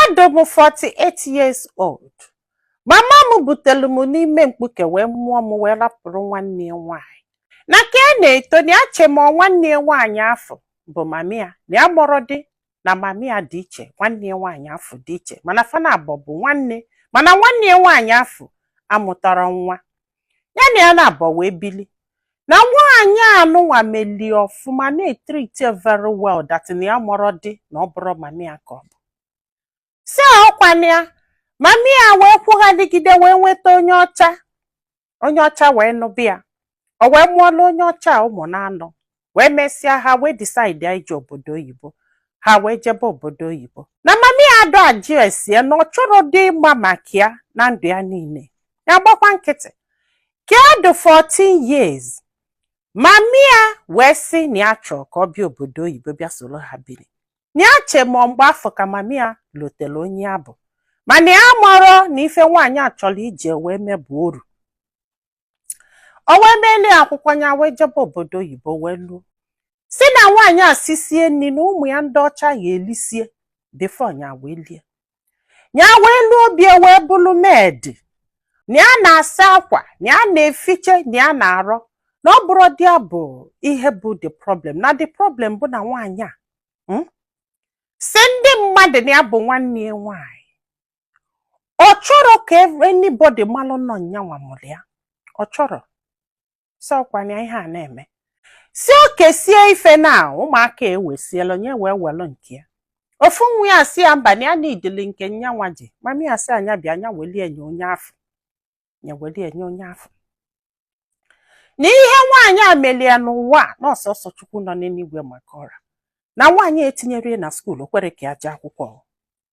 Adụ m 48 years old. Mama m butere m n'ime mkpuke wee mụọ m, wee rapụrụ nwanne ya nwaanyị. Na ka a na-eto, na ya che ma nwanne ya nwaanyị afọ bụ mami ya, na ya mụrụ dị na mami ya dị iche, nwanne ya nwaanyị afọ dị iche, mana fana abụọ bụ nwanne, mana nwanne ya nwaanyị afọ amụtara nwa ya na ya na-abọ wee bili. Na nwaanyị anụnwa melie ọfụma, na-etreat ya very well, that na ya mụrụ dị na ọ bụrụ mami ya ka ọ bụ si ọkwana ya. Mami ya wee kwughaligide wee nweta onye ọcha. Onye ọcha wee nụbịa ya, o wee mụọla onye ọcha a ụmụ na-anọ. Wee mesịa, ha wee decide ya ije obodo oyibo. Ha wee jebe obodo oyibo. Na mami ya adọ ajụ esie na ọ chọrọ dị ịgba maka ya na ndụ ya niile, ya gbakwa nkịtị. Ka ya dị 14 years, mami ya wee sị na ya chọrọ ka ọ bịa obodo oyibo, bịa soro ha biri. Na ya che ma mgbe afọ ka mami ya lotere onye ya bụ, mana ya marọ na ife nwaanyị a chọrọ ije wee mebụ oru. O wee melie akwụkwọ ya, wee jebe obodo oyibo, wee luo, si na nwaanyị a sisie nri na ụmụ ya ndị ọcha ya elisie before ya wee lie. Ya wee luo bie, wee bụrụ maid, na ya na-asa akwa, na ya na-efiche, na ya na-arọ. Na ọ bụrụ dị ya bụ ihe bụ the problem, na the problem bụ na nwaanyị a si ndị mmadụ na ya bụ nwanne ya nwaanyị. Ọ chọrọ ka anybody malụ nọ nyanwa mụrụ ya. Ọ chọrọ sọkwa na ihe a na-eme si oke sie ife na ụmụaka ewesiela onye wee welụ nke ya. Ofu nwa ya si ya mba, na ya n'idili nke nyanwa ji. Mami ya sị anya bịa, anya welie nye onye afọ, ya welie nye onye afọ. Na ihe nwaanyị a melie n'ụwa a, na ọsọsọ Chukwu nọ n'eluigwe maka ọra. Na nwaanyị etinyere ya na school, o kwere ka ya jee akwụkwọ.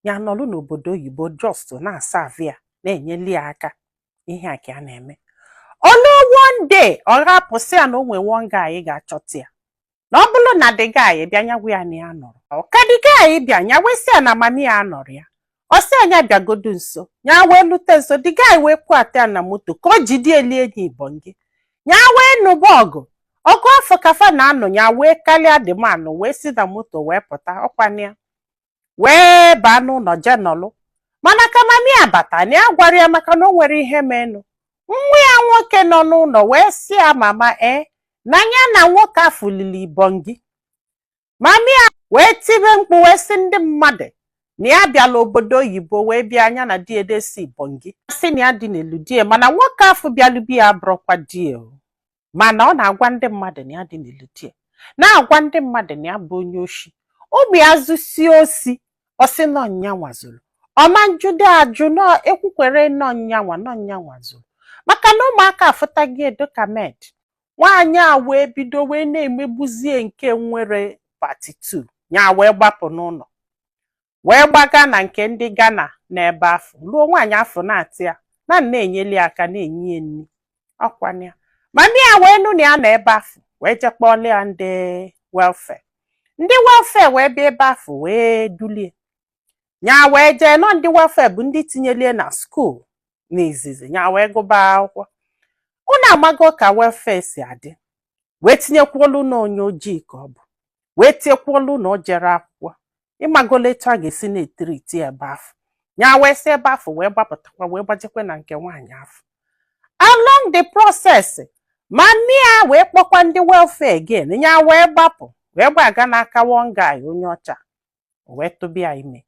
Ya nọlụ n'obodo oyibo, just na-asa avia, na-enyeli ya aka. Ihe a ka a na-eme. Olu one day, ọ hapụsị ya na o nwee one guy ga-achọta ya, na ọ bụrụ na the guy bịa, nya gwa ya na ya nọrọ. Ọ ka the guy bịa, nya wee sị ya na mami ya nọrọ ya. Ọ sị anya bịagodo nso. Ya wee lute nso, the guy wee kwata ya na moto ka o jide eli enyi ibongi. Ya wee nụba ọgụ. Ọgụ afọ kafa na-anụ, ya wee kalịa the man, wee si na moto wee pụta. Ọkwana ya wee baa n'ụlọ jee nọlụ. Mana ka mami ya bata, na ya gwara ya maka na o nwere ihe menụ. Nwa ya nwoke nọ n'ụlọ wee sị ya, "Mama, ee, na ya na nwoke afọ lili ibongi." Mami ya wee tibe mkpu, wee sị ndị mmadụ na ya bịala obodo oyibo wee bịa anya na di edesi ibongi, sị na ya dị n'elu die, mana nwoke afọ bịalụ bi ya abụrụkwa die o. Mana ọ na-agwa ndị mmadụ na ya dị n'elu die, na-agwa ndị mmadụ na ya bụ onye oshi. Ụmụ ya zụsie osi, ọsị nọ nyanwa zụrụ ọma njude ajụ nọ ekwukwere nọ nyanwa nọ nyanwa zụrụ, maka na ụmụaka afụtaghị edo ka maid. Nwaanyị a wee bido wee na-emegbuzie nke nwere part 2. Ya wee gbapụ n'ụlọ, wee gbaga na nke ndị Ghana. N'ebe afọ ruo, nwaanyị afọ na-atị ya na na-enyeli aka, na-enye ya nri. Ọkwana ya, mami ya wee nụ na ya nọ ebe afọ, wee jekpọọla ya ndị welfare. Ndị welfare wee bịa ebe afọ, wee dulie ya, wee jee nọ. Ndị welfare bụ ndị tinyelie na school n'izizi. Ya wee gụba akwụkwọ. Unu amago ka welfare si adị. Wee tinyekwuolu na onye ojii ka ọ bụ, wee tinyekwuolu na o jere akwụkwọ. Ịmagolo etu a ga-esi na-etreat ebe afọ. Ya wee si ebe afọ wee gbapụtakwa, wee gbajekwe na nke nwaanyị afọ. Along the process, mami ya wee kpọkwa ndị welfare again. Ya wee gbapụ, wee gbaga n'aka one guy onye ọcha. O wee tụba ya ime.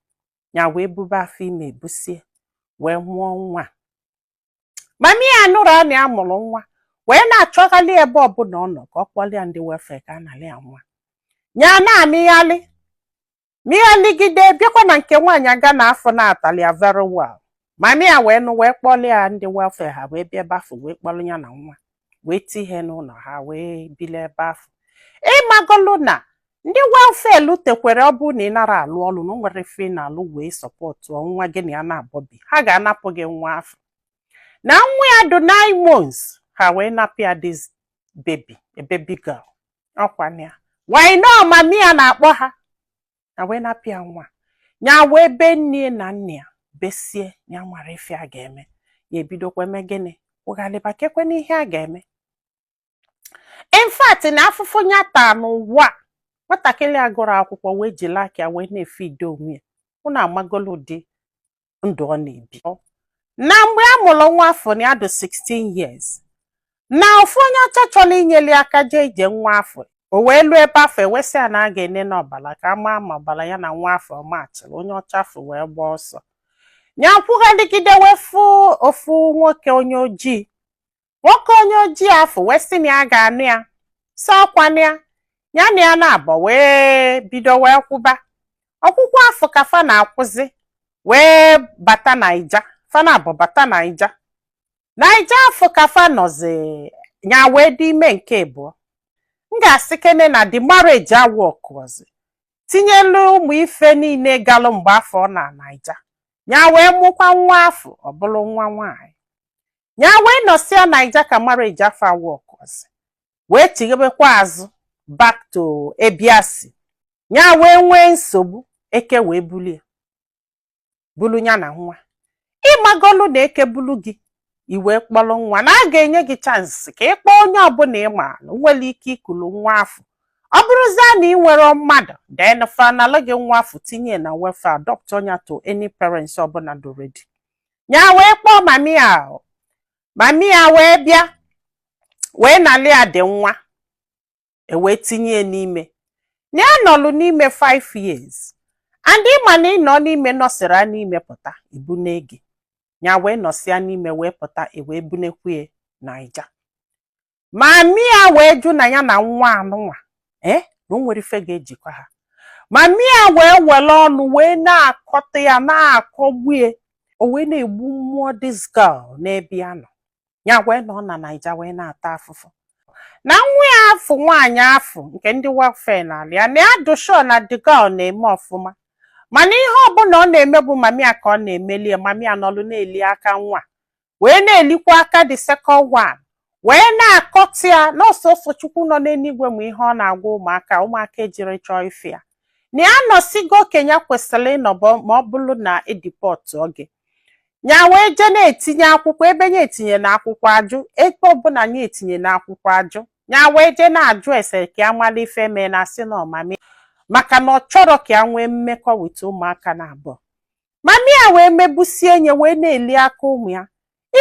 Ya wee bube afọ ime, busie, wee mụọ nwa. Mami ya nụrụ na ya mụrụ nwa, wee na-achọghalị ebe ọbụla ọ nọ ka ọ kpọlịa ndị welfare ka a nalị ya nwa. Ya na-amịghalị mịghalịgide, bịakwa na nke nwaanyị aga na afọ na-atalị ya very well. Mami ya wee nụ, wee kpọlịa ndị welfare. Ha wee bịa ebe afọ, wee kpọrọ ya na nwa, wee tie n'ụlọ ha, wee bili ebe afọ. Ịmagolu na ndị welfare lutekwere, ọ bụrụ na ị nara alụ ọlụ, na o nwere ife ị na-alụ wee support nwa gị na ya na-abọbi, ha ga-anapụ gị nwa afọ. Na nwa ya dị 9 months, ha wee napụ ya this baby, a baby girl. Ọkwa ya why no, mami ya na-akpọ ha na wee napụ ya nwa ya. Wee be nne na nna ya besie. Ya nwere ife a ga-eme, ya ebidokwa eme gịnị? Kwụghalịba kekwe n'ihe a ga-eme. In fact, na afụfụ ya taa n'ụwa a, nwatakịrị a gụrụ akwụkwọ wee jiri aka ya wee na-efe ide onwe ya. Unu amagolo ụdị. Ndụ ọ na-ebi na mgbe a mụrụ nwa afọ na ya dị 16 years, na ofu onye ọcha chọrọ inyeli aka jee ije nwa afọ, o wee lụọ ebe afọ, ewesị ya na a ga-ene n'ọbara ka a maa ma ọbara ya na nwa afọ machịrị. Onye ọcha afọ wee gbaa ọsọ ya kwughaligide, wee fụ ofu nwoke onye ojii. Nwoke onye ojii afọ wee sị na ya ga-anụ ya, sị ọkwanụ ya, ya na ya na-abọ wee bido wee kwụba ọkwụkwọ afọ ka fa na-akwụzi, wee bata Naija. Fa na-abọ bata Naija. Naija afọ ka fa nọzi, ya wee dị ime nke abụọ. M ga-asị kene na the marriage awọkụọzi, tinyelu ụmụ ife niile galụ mgbe afọ ọ na Naija. Ya wee mụkwa nwa afọ, ọ bụrụ nwa nwaanyị. Ya wee nọsịa Naija ka marriage afọ awọkụọzi, wee chighebekwa azụ back to ebiasi. Ya wee nwee nsogbu, eke wee bulie bulu ya na nwa. Ịmagolu na eke bulu gị, i wee kpọrọ nwa, na a ga-enye gị chance ka ị kpọọ onye ọbụla ị maara nwere ike ikulu nwa afọ. Ọ bụrụzie na ị nwere mmadụ, then fanalụ gị nwa afọ, tinye na welfare, adopt onya to any parents ọbụla do ready. Ya wee kpọọ mami ya. Mami ya wee bịa, wee nalị ya dị nwa, e wee tinye ya n'ime. Na ya nọlụ n'ime 5 years, and ịma na ị nọ n'ime, nọsịrị n'ime pụta, ibune gị. Ya wee nọsịa n'ime wee pụta, e wee bunekwu Naija. Mami ya wee jụ na ya na nwa anụnwa ee, na o nwere ife ga-ejikwa ha. Mami ya wee were ọnụ wee na-akọta ya, na-akọgbu ya, o wee na-egbu mmụọ this girl n'ebe ya nọ. Ya wee nọ na Naija wee na-ata afụfụ na nwa ya afụ, nwaanyị afụ nke ndị welfare na-alị ya. Na ya dị sure na the girl na-eme ọfụma, mana ihe ọbụla ọ na-eme bụ mami ya ka ọ na-emeli ya. Mami ya nọlụ na-eli aka nwa, wee na-elikwa aka the second one, wee na-akọta ya n'ọsọsọ. Chukwu nọ n'eluigwe ma ihe ọ na-agwa ụmụaka. Ụmụaka ejiri chọọ ife ya na ya nọsigo okenye kwesịrị ịnọbọ ma ọ bụrụ na e deport gị. Ya wee jee na-etinye akwụkwọ ebe ya etinye na akwụkwọ ajụ, ebe ọbụla ya etinye na akwụkwọ ajụ. Ya wee jee na-ajụ ese ka ya mara ife mee, na asị na ọmami maka na ọ chọrọ ka ya nwee mmekọ with ụmụaka na abụọ. Mami ya wee megbusie nye, wee na-eli aka ụmụ ya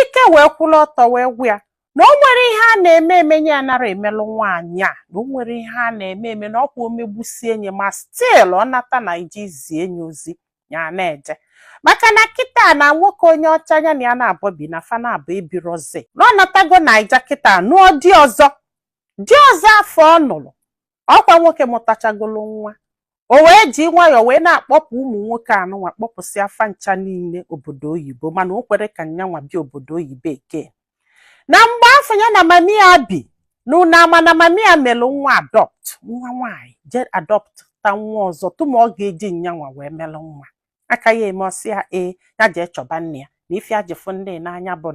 ike, wee kwụrụ ọtọ wee gwa ya na o nwere ihe a na-eme emenye ya nara emelụ nwaanyị a, na o nwere ihe a na-eme eme, na ọkwa omegbusie nye, ma still ọ nata Naija izie nye ozi ya na-eje, maka na kịta na nwoke onye ọcha ya na ya na-abọ bi na fa na-abụ ebirozi, na ọ natago Naija kịta, nụọ di ọzọ. Di ọzọ afọ ọ nụrụ, ọkwa nwoke mụtachagolo nwa. O wee ji nwayọọ wee na-akpọpụ ụmụ nwoke anụnwa, kpọpụsị afa ncha niile obodo oyibo, mana o kwere ka nyanwa bịa obodo oyibo eke. Na mgbe afọ ya na mami ya bi n'ụlọ ama, na mami ya melụ nwa adopt, nwa nwaanyị, jee adopt ta nwa ọzọ tụma ọ ga-eji nyanwa wee melụ nwa aka ya eme. Ọsị ya ee, ya jee chọba nne ya, na ife ajịfụ nne n'anya bụ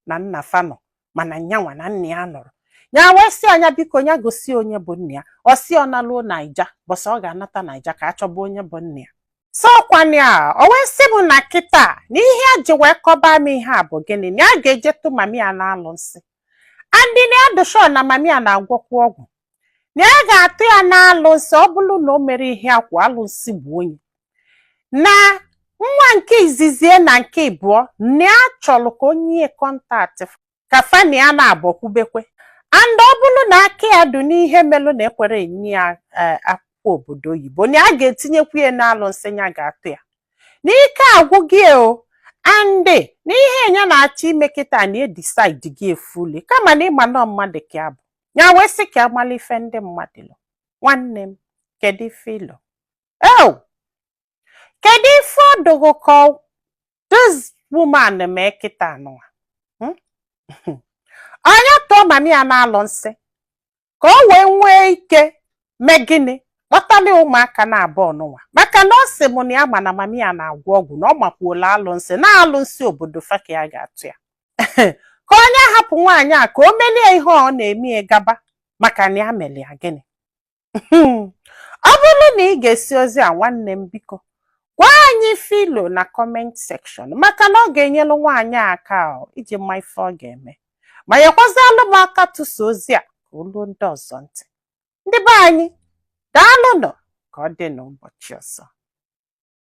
na nna fa nọ, mana nyanwa na nna ya nọrọ. Ya wee sị anya biko, ya gosi onye bụ nne ya. Ọ sị ọ naluo Naija, bọsị ọ ga-anata Naija ka a chọba onye bụ nne ya. Sọkwana ya, o wee sị m na kịta na ihe a ji wee kọba m ihe a bụ gịnị, na ya ga-eje tụ mami ya na-alụ nsị andị, na ya dị sure na mami ya na-agwọkwa ọgwụ, na ya ga-atụ ya na-alụ nsị ọ bụrụ na o mere ihe akwa alụsị bụ onye na nwa nke izizie na nke ịbụọ, na ya chọrọ ka onye contact ka fani ya na-abọkwubekwe. And ọ bụrụ na aka ya dị n'ihe melụ na ekwere enye ya akwụkwọ obodo oyibo, na ya ga-etinyekwu ya n'alụ nsị ya ga-atụ ya n'ike agwụ gị o. And na ihe ya na-achọ ime kịta na e decide gị efuli, kama na ịma nọ mmadụ ka ya bụ. Ya wee sị ka amala ife ndị mmadụ lụ. Nwanne m, kedu ife ịlụ eo? Kedu ife ọdụgụ ka this woman mee kịta nụwa? Onye tụọ mami ya na-alụ nsị ka o wee nwee ike mee gịnị, kpọtali ụmụaka na abụọ n'ụwa? Maka na ọ sị m na ya ma na mami ya na-agwọ ọgwụ, na ọ makwuola alụ nsị na alụ nsị obodo fa ka ya ga-atụ ya, ka onye hapụ nwaanyị a ka o melie ihe ọ na-eme ya gaba, maka na ya mere ya gịnị? Ọ bụrụ na ị ga-esi ozi a, nwanne m, biko gwa anyị filo na comment section, maka na ọ ga-enyelu nwaanyị a aka iji mma ife ọ ga-eme, ma nyekwazịalụ m aka tụsa ozi a ka o luo ndị ọzọ ntị. Ndị be anyị, daalụnụ. Ka ọ dị n'ụbọchị ọzọ.